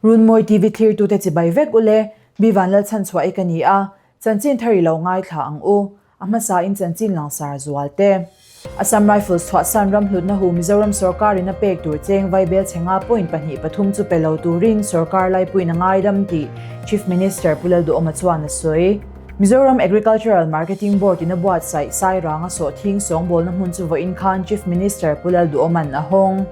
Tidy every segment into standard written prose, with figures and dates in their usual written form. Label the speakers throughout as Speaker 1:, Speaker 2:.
Speaker 1: Runmawi TV thlirtute chibai vek ule, Mi Vanlalchhanchhuah i ka ni a, chanchin thar i lo ngaithla ang u. A hmasain chanchin langsar zual te. Assam Rifles chhuahsan ram hlutna hu Mizoram sorkarin a pek tur cheng vaibel chhe nga point pahnih pathum chu pe lo turin sorkar laipuiin a ngaidam tih Chief Minister Pu Lalduhawma chuan a sawi. Mizoram Agricultural Marketing Board in a buatsaih Sairanga sawhthing sawngbawlna hmun chu vawiin khan Chief Minister Pu Lalduhawma'n a hawng.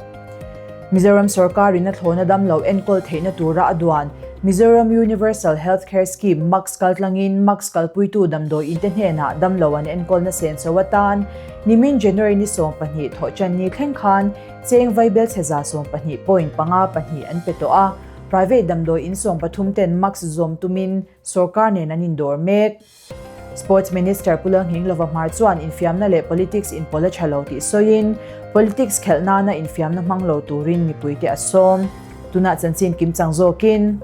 Speaker 1: Mizoram sorkarin a thlawna damlo enkawl theihna tura a duan Mizoram Universal Health Care Scheme, MUCS, kaltlangin MUCS kalpuitu damdawi inte hnenah damlo an enkawlna senso atan nimin January ni 12 thawhṭanni thleng khan cheng vaibelchhe 12.52 an pe tawh a, private damdawi in 13 ten MUCS zawm tumin sorkar nen an indawr mek. Sports Minister Pu Lalnghinglova Hmar chuan infiamna leh politics inpawlh a tha lo tih sawiin, politics khelh nana infiamna hmang lo turin mipuite a sawm. Tunah chanchin kimchang zawkin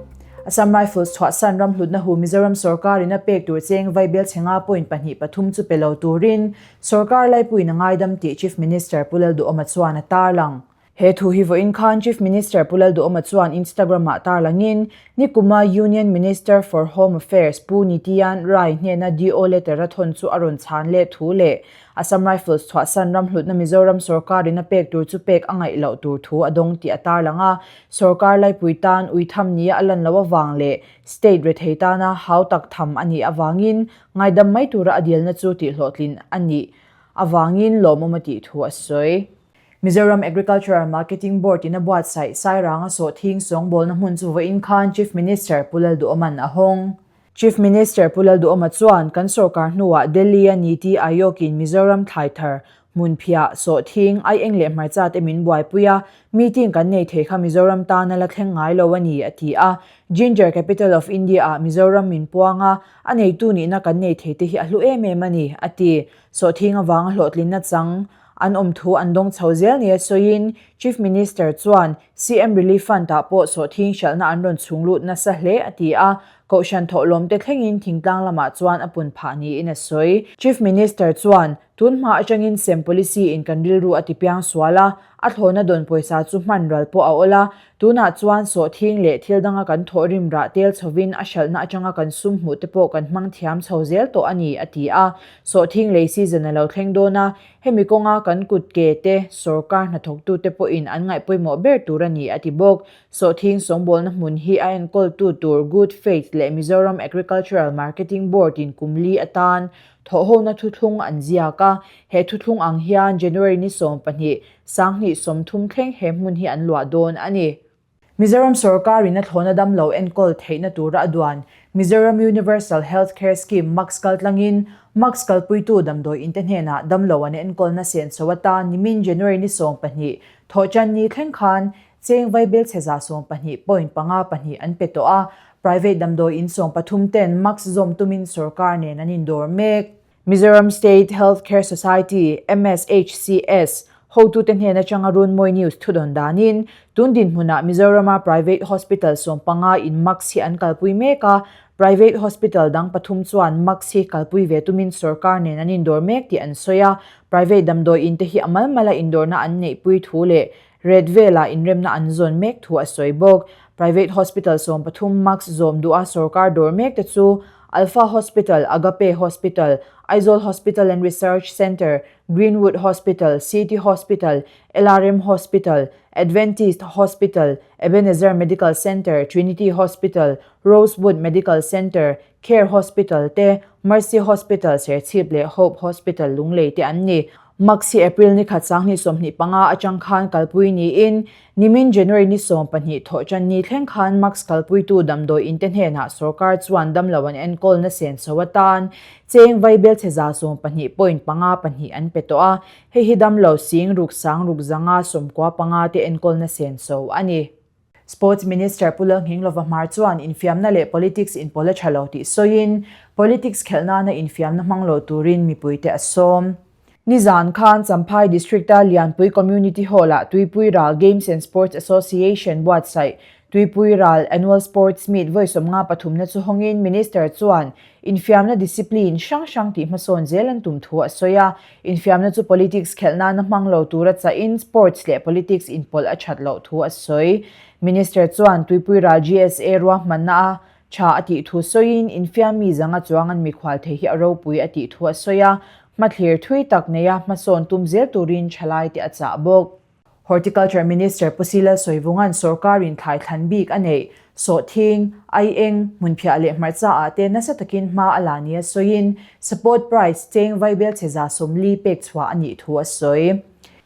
Speaker 1: Assam Rifles chhuahsan ram hlutna hu Mizoram sorkarin a pek tur cheng vaibel chhe nga point pahnih pathum chu pe lo turin sorkar laipuiin a ngaidam tih Chief Minister Pu Lalduhawma chuan a tarlang. He thu hi vawiin khan Chief Minister Pu Lalduhawma chuan Instagram-ah tarlangin, nikuma Union Minister for Home Affairs Pu Nityan Rai hnena DO letter a thawn chu a rawn chhan leh thu leh Assam Rifles chhuahsan ram hlutna Mizoram sorkarin a pek tur chu pek a ngaih loh tur thu a dawng tih a tarlang a, sorkar laipui tan uitham nia a lan loh avang leh state rethei tana hau tak tham a nih avangin ngaidam mai tura a dilna chu tihhlawhtlin a nih avangin lawmawm a tih thu a sawi. Mizoram Agricultural Marketing Board in a buatsaih Sairanga sawhthing sawngbawlna hmun chu vawiin khan Chief Minister Pu Lalduhawma'n a hawng. Chief Minister Pu Lalduhawma chuan kan sorkar hnuah Delhi-a Niti Aayog-in Mizoram thlai thar, hmunphiah, sawhthing, aieng leh hmarcha te min buaipui a, meeting kan nei thei kha Mizoram tan a la thleng ngai lo a ni, a ti a. Ginger Capital of India-ah Mizoram min puang a, a neitu nihna kan nei thei te hi a hlu em em a ni, a ti. Sawhthing avanga hlawhtlinna chang An awm thu an dawng chho zel nia sawiin Chief Minister chuan CM Relief Fund-ah pawh sawhthing hralhna an rawn chhung lut nasa hle a ti a, Kohhran thawhlawmte thlengin thingtlang lamah chuan a pun phah niin a sawi. Chief Minister chuan, Tun hma atangin sem policy in kan rilru a ti piang sual a, a thlawna dawn pawisa chu hman ral pawh a awl a, tunah chuan sawhthing leh thil danga kan thawhrim rah tel chhovin a hralhna atanga kan sum hmuh te pawh kan hmang thiam chho zel tawh a ni, a ti a. Sawhthing lei season a lo thleng dawn a, hemi kawnga kan kut ke te sorkar hnathawktute pawhin an ngaih pawimawh ber tur a ni, a ti bawk. Sawhthing sawngbawlna hmun hi a enkawltu tur Good Faith leh Mizoram Agricultural Marketing Board in kum li atan thawhhona thuthlung an ziak a, he thuthlung ang hian January ni 12, 2030 thleng he hmun hi an luah dawn a ni. Mizoram sorkarin a thlawna damlo enkawl theihna tura a duan Mizoram Universal Health Care Scheme, MUCS, kaltlangin MUCS kalpuitu damdawi inte hnenah damlo an enkawlna senso atan nimin January ni 12, Thawhṭanni thleng khan cheng vaibelchhe 12.52 an pe tawh a, private damdawi in 13 ten MUCS zawm tumin sorkar nen an indawr mek. Mizoram State Health Care Society, MSHCS, hotute hnen atanga Runmawi News thudawn danin, tun dinhmunah Mizorama private hospital 15 in MUCS hi an kalpui mek a, private hospital dang pathum chuan MUCS hi kalpui ve tumin sorkar nen an indawr mek tih an sawi a, private damdawi inte hi a mal mala indawrna an neihpui thu leh Red velah inremna an zawn mek thu a sawi bawk. Private hospital 13 MUCS zawm duha sorkar dawr mek te chu Alpha Hospital, Agape Hospital, Aizawl Hospital and Research Centre, Greenwood Hospital, City Hospital, LRM Hospital, Adventist Hospital, Ebenezer Medical Centre, Trinity Hospital, Rosewood Medical Centre, Care Hospital te, Mercy Hospital Serchhip leh Hope Hospital Lunglei te an ni. Max hi April ni khat 2025 atang khan kalpui niin, nimin January ni 12 thawhṭanni thleng khan Max kalpuitu damdawi inte hnenah sorkar chuan damlo an enkawlna senso atan cheng vaibelchhe 12.52 an pe tawh a, hei hi damlo sing ruk sang ruk zanga 95 te enkawlna senso a ni. Sports Minister Pu Lalnghinglova Hmar chuan infiamna leh politics inpawlh a tha lo tih sawiin, politics khelh nana infiamna hmang lo turin mipuite a sawm. Nizan khan Champhai District-a Lianpui Community Hall-ah Tuipui Ral Games and Sports Association buatsaih Tuipui Ral Annual Sports Meet vawi sawmnga pathumna chu hawngin Minister chuan infiamna discipline hrang hrang tih hmasawn zel an tum thu a sawi a. Infiamna chu politics khelh nana hmang lo tura chahin sports leh politics inpawlh a that loh thu a sawi. Minister chuan Tuipuiral GSA ruahmanna a tha a tih thu sawiin infiam mi zanga chuang an mikhual thei hi a ropui a tih thu a sawi a, hmathlir thui tak neia hmasawn tum zel turin thalaite a chah bawk. Horticulture Minister Pu Silal Sawivunga'n sorkarin thlai thlan bik a neih, sawhthing, aieng, hmunphiah leh hmarcha ah te nasa takin hma a la nia sawiin support price cheng vaibel chhe 40 pek chhuah a nih thu a sawi.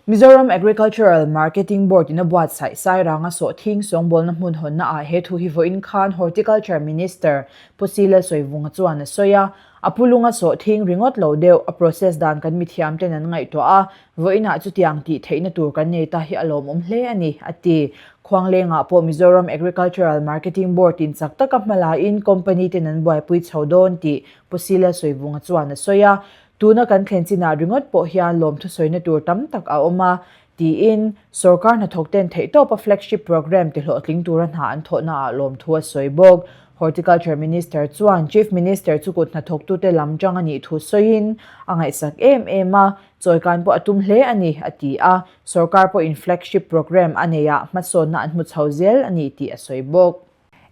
Speaker 1: Mizoram Agricultural Marketing Board in a buatsaih Sairanga sawhthing sawngbawlna hmun hawnna ah he thu hi vawiin khan Horticulture Minister Pu Silal Sawivunga chuan a sawi a, a pu lunga sawhthing ringawt lo deuh a process dan kan mithiam ten an ngaihtuah a, Vawiinah chutiang tih theihna tur kan nei ta hi a lawmawm hle a ni, a ti. Khuanglengah pawh Mizoram Agricultural Marketing Board in chak taka hma laiin company ten an buaipui chho dawn tih Pu Sila Sawivunga chuan a sawi a. Tuna kan thlen chinah ringawt pawh hian lawmthu sawina tur tam tak a awm a, tiin sorkar hnathawk ten theihtawpa flagship programme ti hlawhtling tura hna an thawhnaah lawmthu a sawi bawk. Horticulture Minister chuan Chief Minister chu kut hnathawktute lam tang a nih thu sawiin a ngaihsak em em a, Chawikan pawh a tum hle a ni, a ti a. Sorkar pawhin flagship programme a neiah hmasawnna an hmu chho zel a ni tih a sawi bawk.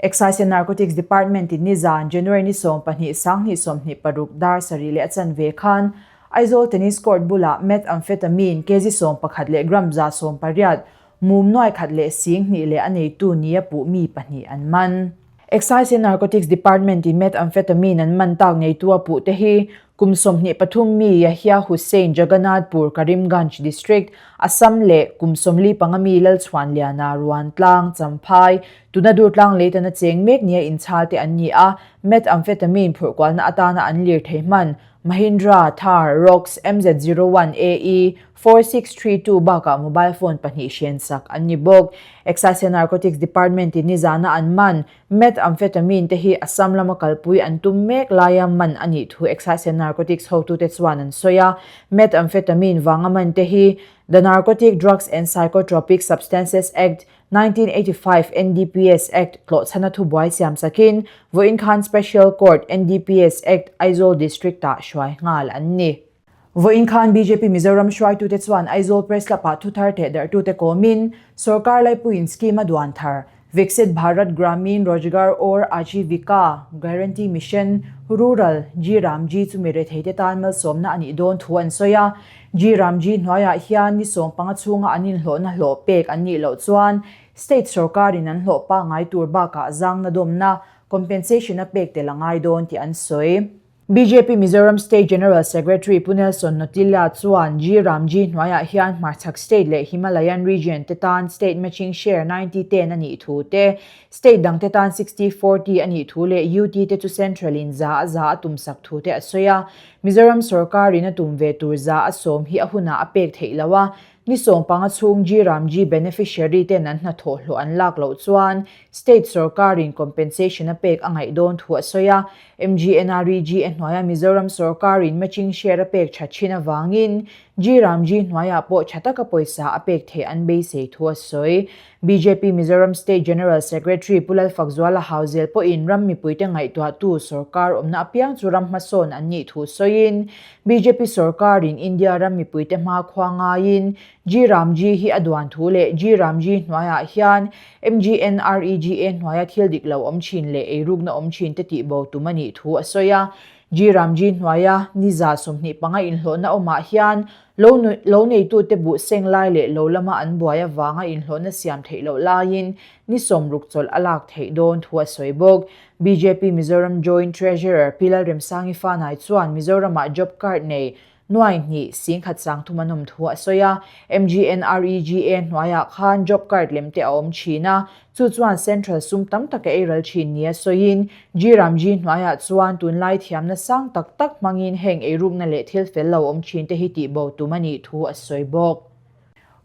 Speaker 1: Excise and Narcotics Department in nizan January ni 12 2026 dar sarih leh a chanve khan Aizawl Tennis Court bulah Methamphetamine kg 11 leh gram 180 mum nuai khat leh sing hnih leh a neitu nia puh mi pahnih an man. Excise and Narcotics Department in Methamphetamine an man tak neitu a puh te hi kum 23 mi Yahya Hussain Jagannathpur Karimganj District, Assam leh kum 45 mi Lalchhuanliana Ruantlang, Champhai, tuna Durtlang Leitana cheng mek nia inchhal te an ni a, Methamphetamine phurhkualna atana an lirthei hman Mahindra Thar Roxx MZ01 AE 4632 bakah mobile phone pahnih hrian sak an ni bawk. Excise and Narcotics Department in nizana an man Methamphetamine te hi Assam lama kalpui an tum mek laia man a nih thu Excise and Narcotics hotute chuan an sawi a. Methamphetamine vanga man te hi The Narcotic Drugs and Psychotropic Substances Act, 1985, NDPS Act, tlawhchhana thubuai siam sakin vawiin khan Special Court, NDPS Act, Aizawl District-ah hruai nghal an ni. Vawiin khan bjp Mizoram hruaitute chuan Aizawl Press Club-ah thuthar thehdarhtute kawmin sorkar laipuiin scheme a duan thar, Viksit Bharat Gramin Rojgar Aur Ajeevika Guarantee Mission, Rural, G Ram G chu mi retheite tan malsawmna a nih dawn thu an sawi a. G Ram G hnuaiah hian ni 15 chhunga an inhlawhna hlawh pek an nih loh chuan state sorkarin an hlawh pangngai tur bakah zangna dawmna, compensation, a pek tel a ngai dawn tih an sawi. Bjp Mizoram State General Secretary Pu Nelson Notilla chuan G Ram G hnuaiah hian hmarchhak state leh Himalayan region te tan state matching share 90 ten a nih thu te, state dang te tan 60 40 a nih thu leh UT te chu central in za a za a tumsak thu te a sawi a. Mizoram sorkar in a tum ve tur za a sawm hi a hunah a pek theih loh a, Ni 15 chhung G Ram G beneficiary ten an hnathawh hlawh an lak loh chuan state sorkarin compensation a pek a ngaih dawn thu a sawi a. MGNREGA hnuaia Mizoram sorkarin matching share a pek tha thin avangin G Ram G hnuaiah pawh tha taka pawisa a pek theih an beisei thu a sawi. Bjp Mizoram State General Secretary Pu Lalfakzuala Hauzel pawhin ram mipuite ngaihtuahtu sorkar awmna apiang chu ram hmasawn an nih thu sawiin Bjp sorkarin India ram mipuite hmakhua ngaiin G Ram G hi a duan thu leh G Ram G hnuaiah hian MGNREGA hnuaia thil dik lo awm thin leh eirukna awm thin te tihbo tum a nih thu a sawi a. G Ram G hnuaia ni 25 inhlawhna awmah hian lo lo neitute buh seng lai leh lo lama an buai avanga inhlawhna siam theih loh laiin ni 60 chawlh a lak theih dawn thu a sawi bawk. Bjp Mizoram Joint Treasurer Pi Lalremsangi Fanai chuan Mizoramah job card nei nuai hnih 10,000 sangthum an awm thu a sawi a. MGNREGA hnuaiah khan job card lem te a awm thin a, chu chuan central sum tam tak a eiral thin nia sawiin G Ram G hnuaiah chuan tunlai thiamna sang tak tak hmangin heng eirukna leh thil fel lo awm thin te hi tihbo tum a nih thu a sawi bawk.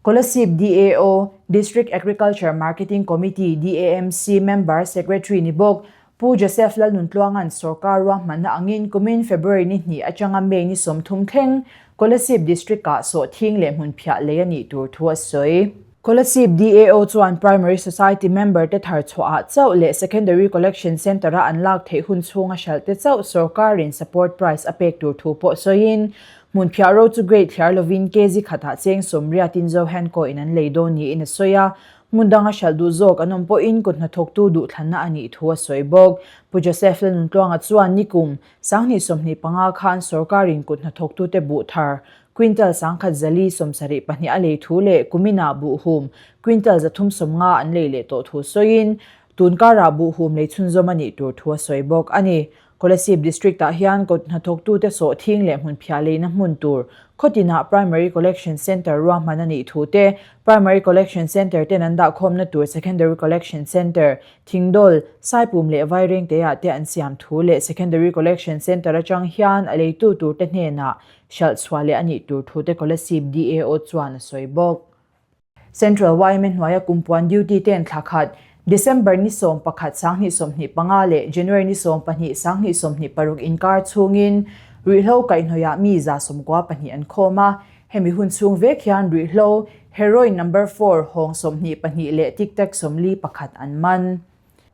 Speaker 1: Kolasib DAO, District Agriculture Marketing Committee, DAMC, Member Secretary ni bawk Pu Joseph Lalnuntluanga'n sorkar ruahmanna angin kumin February ni hnih atanga May ni 30 thleng Kolasib District-ah sawhthing leh hmunphiah lei a nih tur thu a sawi. Kolasib DAO chuan Primary Society member te thar chhuahah chauh leh Secondary Collection Centre-a an lak theih hun chhunga hralh te chauh sorkarin support price a pek tur thu pawh sawiin Hmunphiah ro chu grade thliar lovin kg khatah cheng 80in Zohanco in an lei dawn niin a sawi a. Hmun danga hralh duh zawk an awm pawhin kut hnathawktu duhthlanna a nih thu a sawi bawk. Pu Joseph Lanuntluanga chuan nikum 2025 khan sorkarin kut hnathawktute buh thar quintal 1172 a lei thu leh kuminah buhhum quintal 350 an lei leh tawh thu sawiin tun karah buhhum lei chhunzawm a nih tur thu a sawi bawk a ni. Kolasib District-ah hian kut hnathawktute sawhthing leh hmunphiah leina hmun tur khawtinah Primary Collection Centre ruahman a nih thu te, Primary Collection Centre ten an dahkhawmna tur Secondary Collection Centre, Thingdawl, Saipum leh Vairengteah te an siam thu leh Secondary Collection Centre atang hian a leitu turte hnenah hralh chhuah leh a nih tur thu te Kolasib DAO chuan a sawi bawk. Central yma hnuaia kumpuan duty ten thla khat, December ni 11 2025 leh January ni 12 2026 inkar chhungin ruihhlo kaihhnawihah mi 92 an khawm a. Hemi hun chhung vek hian ruihhlo, heroin number four, hawng 22 leh tic tac 41 an man.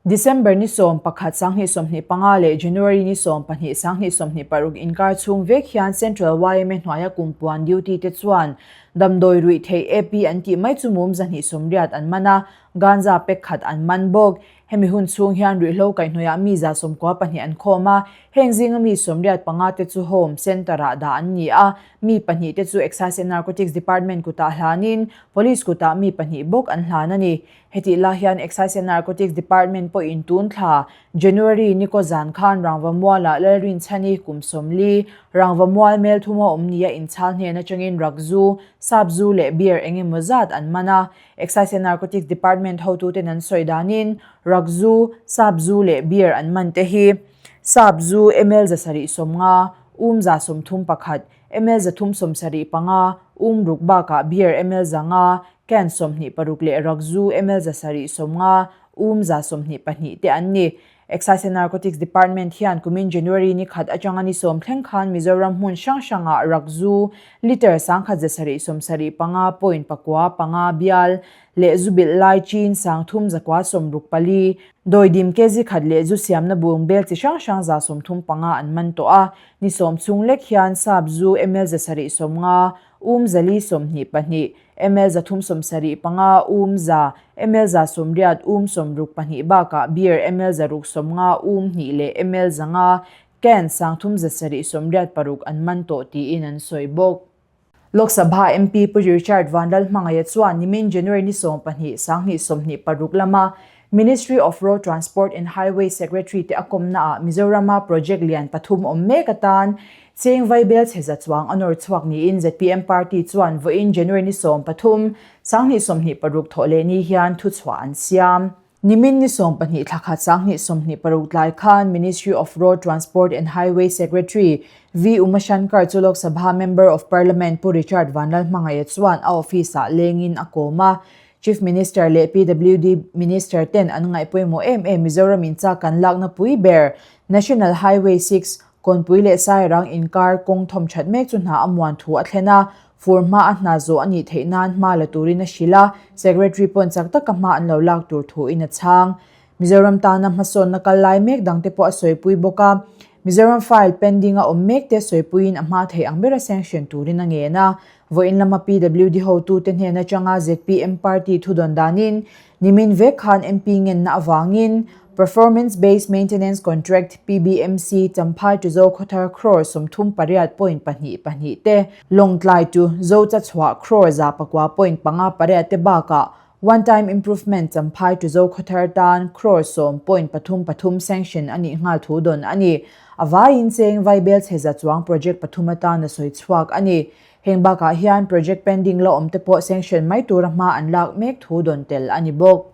Speaker 1: December ni 11 2025 leh January ni 12 2026 inkar chhung vek hian Central yma hnuaia kumpuan duty te chuan damdawi ruih theih AP an tih mai chu mum 280 an man a, ganja pack khat an man bawk. Hemi hun chhung hian ruihhlo kaihhnawihah mi 92 an khawm a, heng zinga mi 85 te chu Home Centre-ah dah an ni a, mi pahnih te chu Excise and Narcotics Department kutah hlanin Police kutah mi pahnih bawk an hlan a ni. Hetih lai hian Excise and Narcotics Department pawhin tun thla, January, ni kaw zan khan Rangva Mualah Lalrinchhani kum 40, Rangva Mual mel thuma awm nia inchhal hnen atangin rakzu, sapzu leh beer eng emaw zat an man a. Excise and Narcotics Department hotuten an sawi danin rakzu, sapzu leh beer an man te hi sapzu ml 750, um 31, ml 375, um ruk bakah beer ml 500, Can 26 leh rakzu ml 750, um 22 te an ni. Excise and Narcotics Department hian kumin January ni khat atanga ni sawm thleng khan Mizoram hmun hrang hrangah rakzu litre 1775 point pakua panga bial leh zu bilh lai chin 3964, dawidim kg khat leh zu siamna bung bel chi hrang hrang 35 an man tawh a. Ni sawm chhung lek hian sap zu ml 750, um 422, ml 375, um za, ml 180, um 62 bakah beer ml 650, um hnih leh ml 500, can 3786 an man tawh tiin an sawi bawk. Lok Sabha MP Pu Richard Vanlalhmangaia chuan nimin January ni 12, 2026 lama Ministry of Road Transport and Highways Secretary te a kawmnaah Mizorama project lian pathum awm mek atan cheng vaibel chhe za chuang a nawr chhuak niin zpm party chuan vawiin January ni 13, 2026 thawh leh ni hian thuchhuah an siam. Nimin ni 12 thla khat 2026 tlai khan Ministry of Road Transport and Highways Secretary V Umashankar chu Lok Sabha Member of Parliament Pu Richard Vanlalhmangaia chuan a office-ah lengin a kawm a. Chief Minister leh PWD Minister ten an ngaih pawimawh em em Mizoram in chak kan lakna pui ber National Highway 6, Kawnpui leh Sairang inkar kawng thawm that mek chu hna a muan thu a thlen a, fur hma a hna zawh a nih theih nan hma la turin a hrilh a, Secretary pawn chak taka hma an lo lak tur thu in a chhang. Mizoram tana hmasawnna kal lai mek dangte pawh a sawipui bawk a, Mizoram file pending a awm mekte sawipuiin a hma theih ang bera sanction turin a ngen a. Vawiin lama PWD hotute hnen atanga zpm party thudawn danin nimin vek khan MP ngenna avangin Performance Based Maintenance Contract, PBMC, Champhai to Zokhawthar crore 38 point pahnih pahnih te, Lawngtlai to Zochachhuah crore 9 point panga pariat te bakah One Time Improvement Champhai to Zokhawthar tan crore sawm point pathum pathum sanction a nih nghal thu dawn a ni. A vaiin cheng vaibel chhe za chuang project pathum atan a sawi chhuak a ni. Heng bakah hian project pending la awm te pawh sanction mai tura hma an lak mek thu dawn tel a ni bawk.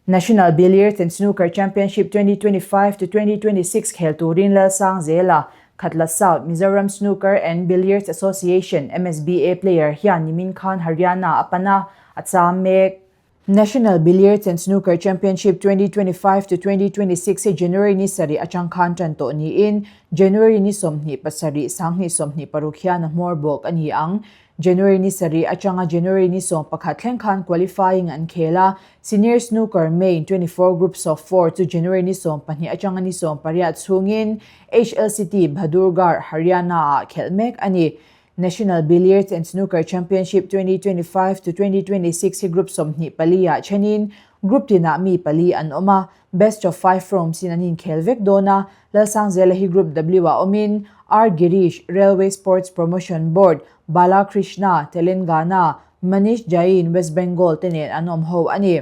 Speaker 1: National Billiards and Snooker Championship 2025 to 2026 khel turin Lalsangzela, Khatla South, Mizoram Snooker and Billiards Association, MSBA, player hian nimin khan Haryana a pan a, a cham mek. National Billiards and Snooker Championship 2025 to 2026 hi January ni sarih atang khan tan tawh niin January ni 27, 2026 hian a hmawr bawk a ni ang. January ni sarih atanga January ni 11 thleng khan qualifying an khel a, Senior Snooker Main 24 Groups of Four chu January ni 12 atanga ni 18 chhungin HL City, Bahadurgarh, Haryana-ah khelh mek a ni. National Billiards and Snooker Championship 2025 to 2026 hi Group 24 ah thenin Group tinah mi pali an awm a, Best of five rounds in an inkhel vek dawn a, Lalsangzela hi Group W ah awmin R Girish, Railway Sports Promotion Board, Bala Krishna, Telengana, Manish Jain, West Bengal te nen an awm ho a ni.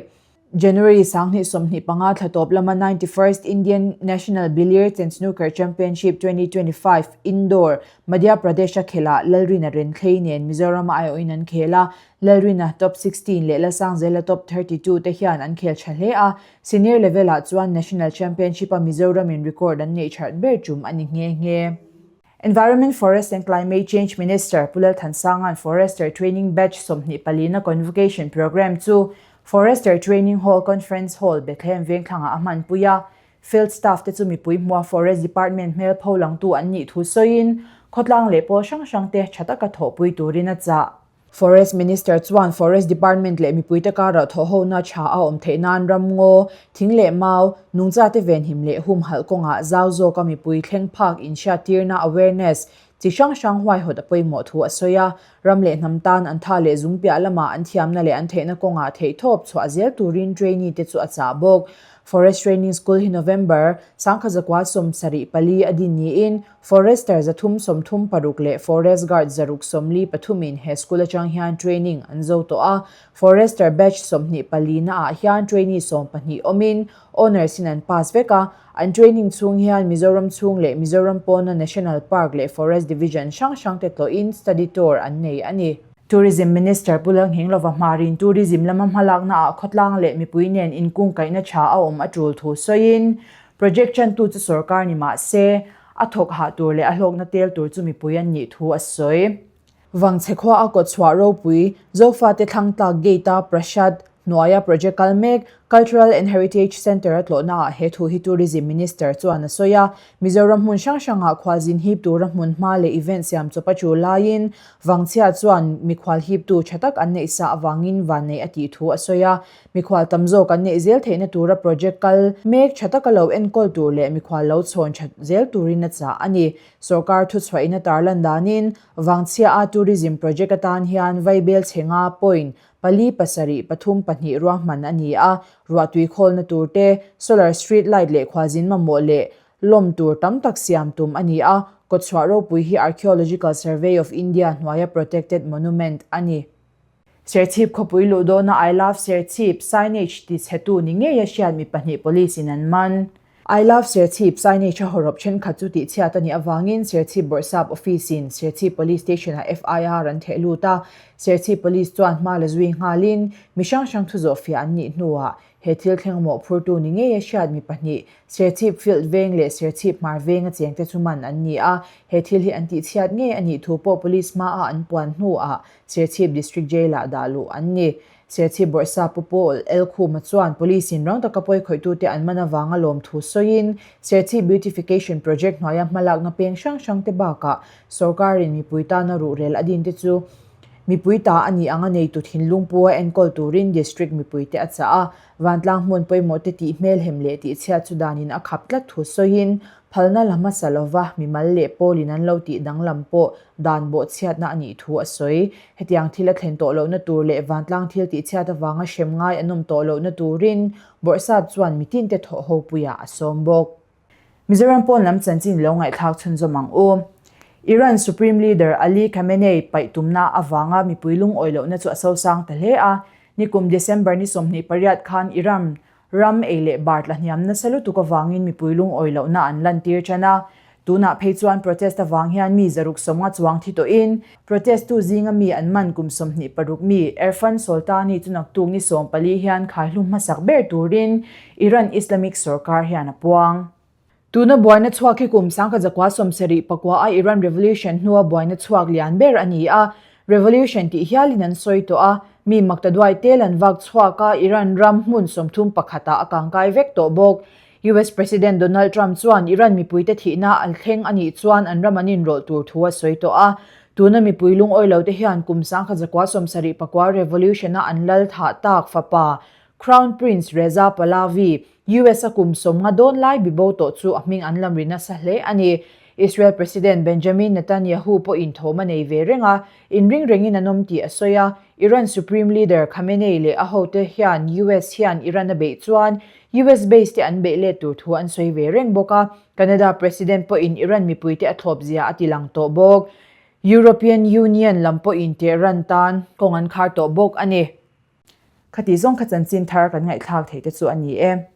Speaker 1: January 2025 thla tawp lama 91st Indian National Billiards and Snooker Championship 2025 Indore, Madhya Pradesh-a khelhah Lalrina Renthlei nen Mizoram-a aiawhin an khel a, Lalrina top 16 leh Lalsangzela top 32 te hian an khel tha hle a, senior level-ah chuan National Championship-a Mizoram-in record an neih that ber tum a ni nghe nghe. Environment, Forest and Climate Change Minister Pu Lalthansanga'n Forester Training Batch 24 na Convocation Programme chu Forester Training Hall Conference Hall, Bethlehem Vengthlangah a hmanpui a. Field Staff te chu mipui hmua Forest Department hmel pho langtu an nih thu sawiin khawtlang leh pawl hrang hrang te tha taka thawhpui turin a chah. Forest Minister chuan Forest Department leh mipuite karah thawhhona tha a awm theih nan ramngaw, thing leh mau, nungchate venhim leh humhalh kawngah zau zawka mipui thleng phak inhriattirna, awareness, chi hrang hrang huaihawt a pawimawh thu a sawi a. Ram leh hnam tan an tha leh zung piah lamah an thiamna leh an theihna kawngah theihtawp chhuah zel turin trainee te chu a chah bawk. Forest Training School hi November, 1974 a din niin Forester 336 leh Forest Guard 143 in he school atang hian training an zo tawh a. Forester batch 24 na ah hian trainee 12 awmin honours in an pass vek a. An training chhung hian Mizoram chhung leh Mizoram pawna National Park leh Forest Division hrang hrang te tlawhin study tour an nei a ni. Tourism Minister Pu Lalnghinglova Hmarin tourism lama hmalakna ah khawtlang leh mipui nen inkungkaihna tha a awm a tul thu sawiin Project chantu chu sorkar ni mah se, a thawk hah tur leh a hlawkna tel tur chu mipui an nih thu a sawi. Vangchhe khua a kawtchhuah ropui, Zofate thlangtlak gate-a Prasad hnuaia project kal mek, Cultural and Heritage Centre a tlawhnaah he thu hi Tourism Minister chuan a sawi a. Mizoram hmun hrang hrangah khualzin hip tura hmun hma leh event siam chawp a tul laiin Vangchhia chuan mikhual hiptu tha tak an neih sa avangin vanneih a tih thu a sawi a. Mikhual tam zawk an neih zel theihna tura project kal mek tha taka lo enkawl tur leh mikhual lo chhawn tha zel turin a chah a ni. Sorkar thuchhuahin a tarlan danin, Vangchhia-a tourism project atan hian Vaibel chhenga point pali pasarih pathum pahnih ruahman a ni a, ruahtui khawlna tur te, solar street light leh khualzin mamawh leh lawm tur tam tak siam tum a ni a, kawtchhuah ropui hi Archaeological Survey of India hnuaia protected monument a ni. Serchhip khawpui luh dawna I love Serchhip signage ti chhetu ni ngeia hriat mi pahnih police in an man. I love Serchhip signage a hawrawp thenkhat chu tihchhiat a nih avangin Serchhip Bawrhsap Office in Serchhip Police Station ah FIR an theh lut a, Serchhip Police chuan hma la zui nghalin mi hrang hrang thu zawhfiah an nih hnuah he thil thleng mawhphurtu ni ngeia hriat mi pahnih Serchhip Field Veng leh Serchhip Hmar Venga chengte chu man an ni a, he thil hi an tihchhiat ngei a nih thu pawh Police hmaah an puan hnuah Serchhip District Jail-ah dah luh an ni. Serchhip Bawrhsa Pu Paul L. Khuma chuan Police-in rang taka pawi khawihtute an man avanga lawmthu sawiin Serchhip Beautification Project hnuaia hmalakna peng hrang hrangte bakah sawrkarin mipui tana ruhrel a dinte chu mipui ta a nih anga neitu thinlung pu a enkawl turin District mipuite a chah a. Vantlang hmun pawimawhte tih hmelhem leh tihchhiat chu danin a khap tlat thu sawiin phalna la hmasa lova mimal leh pawlin an lo tih danglam pawh dan bawhchhiatna a nih thu a sawi. Hetiang thil a thlen tawh lohna tur leh vantlang thil tihchhiat avanga hrem ngai an awm tawh lohna turin Bawrhsap chuan mitinte thawh ho puiah a sawm bawk. Mizoram pawn lam chanchin lo ngaihthlak chhunzawm ang u. Iran Supreme Leader Ali Khamenei paih tumna avanga mipui lungawi lohna chu a sosang ta hle a. Nikum December ni 28 khan Iran Ram ei leh bar tla hniam nasa lutuk avangin mipui lungawi lohna an lantir tan a. Tunah phei chuan protest avang hian mi zaruk sawmnga chuang thi tawhin, protest tu zinga mi an man kum 26 mi Erfan Soltani chu naktuk ni 14 hian khaihlum hmasak ber turin Iran Islamic sorkar hian a puang. Tuna buaina chhuak hi kum 1979 a Iran Revolution hnua buaina chhuak lian ber a ni a, revolution tih hialin an sawi tawh a, mi maktaduai tel an vak chhuak a, Iran ram hmun 31 ah a kangkai vek tawh bawk. US President Donald Trump chuan Iran mipuite thihna a thleng a nih chuan an ram an inrawlh tur thu a sawi tawh a, tuna mipui lungawi lote hian kum 1979 revolution-a an lal thah tak fapa Crown Prince Reza Pahlavi, US a kum 50 dawn lai bibo tawh chu a hming an lam ri nasa hle a ni. Israel President Benjamin Netanyahu pawhin thawm a nei ve reng a, inring rengin an awm tih a sawi a. Iran Supreme Leader Khamenei leh a hote hian US hian Iran a beih chuan US base te an beih let tur thu an sawi ve reng bawk a, Canada President pawhin Iran mipuite a thlawp zia a ti lang tawh bawk. European Union lam pawhin Tehran tan kawng an khar tawh bawk a ni. Khati zawng kha chanchin thar kan ngaihthlak theih te chu a ni e.